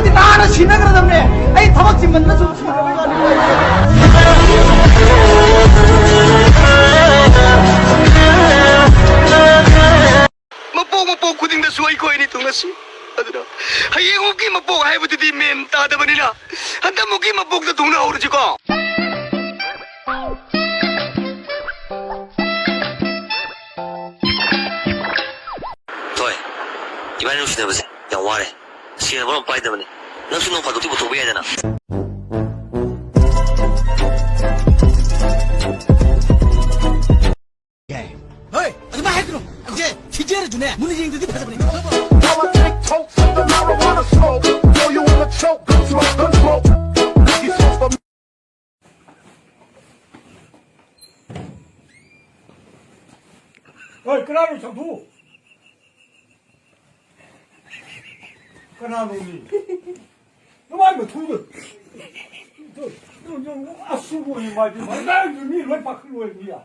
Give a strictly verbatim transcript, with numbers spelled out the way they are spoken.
ꯅꯥꯟꯅ ꯁꯤꯟꯅꯈ꯭ꯔꯗꯕꯅꯦ꯫ ꯑꯩ ꯊꯕꯛ ꯆꯤꯟꯃꯟꯗꯅ ꯁꯨꯝ ꯁꯤꯟꯅꯕꯩ ꯋꯥꯅꯤ꯫ ꯃꯄꯣꯛ ꯃꯄꯣꯛ ꯈꯨꯗꯤꯡꯗꯁꯨ ꯑꯩꯈꯣꯏ ꯑꯅꯤ ꯊꯨꯡꯅꯁꯤ꯫ ꯑꯗꯨꯅ ꯍꯌꯦꯡꯃꯨꯛꯀꯤ ꯃꯄꯣꯛ ꯍꯥꯏꯕꯗꯨꯗꯤ ꯃꯦꯟ ꯇꯥꯗꯕꯅꯤꯅ, ꯍꯟꯗꯛꯃꯨꯛꯀꯤ ꯃꯄꯣꯛꯇ ꯊꯨꯡꯅꯍꯧꯔꯁꯤꯀꯣ꯫ ꯊꯣꯏ, ꯏꯕꯥꯅꯤ ꯅꯨꯡꯁꯤꯅꯕꯁꯦ ꯌꯥꯝ ꯋꯥꯔꯦ꯫ ꯁꯦꯜ ꯑꯃ ꯄꯥꯏꯗꯕꯅꯤ꯫ ꯅꯪꯁꯨ ꯅꯣꯡ ꯐꯥꯗꯣꯛꯇꯤ ꯄꯨꯊꯣꯛꯄ ꯌꯥꯏꯗꯅ꯫ ꯍꯣꯏ, ꯑꯗꯨꯃꯥꯏ ꯍꯥꯏꯒꯅꯨ꯫ ꯍꯧꯖꯤꯛ ꯊꯤꯖꯔꯁꯨꯅꯦ, ꯃꯨꯟꯅ ꯌꯦꯡꯗ꯭ꯔꯗꯤ ꯐꯖꯕꯅꯤ꯫ Politics, toast, the marijuana smoke. Know you wanna choke, gun smoke, gun smoke. Nicky sauce for ꯍꯣꯏ, ꯀꯅꯥꯅꯣ ꯁꯛꯊꯨ? ꯀꯅꯥꯅꯣ ꯃꯤ? ꯅꯃꯥꯏ ꯃꯊꯨꯗ꯫ ꯑꯁꯨꯕ ꯑꯣꯏꯅ ꯃꯥꯗꯤ ꯃꯥꯏ ꯃꯤ ꯂꯣꯏ ꯄꯥꯈꯠꯂꯣꯏ ꯃꯤ ꯌꯥ꯫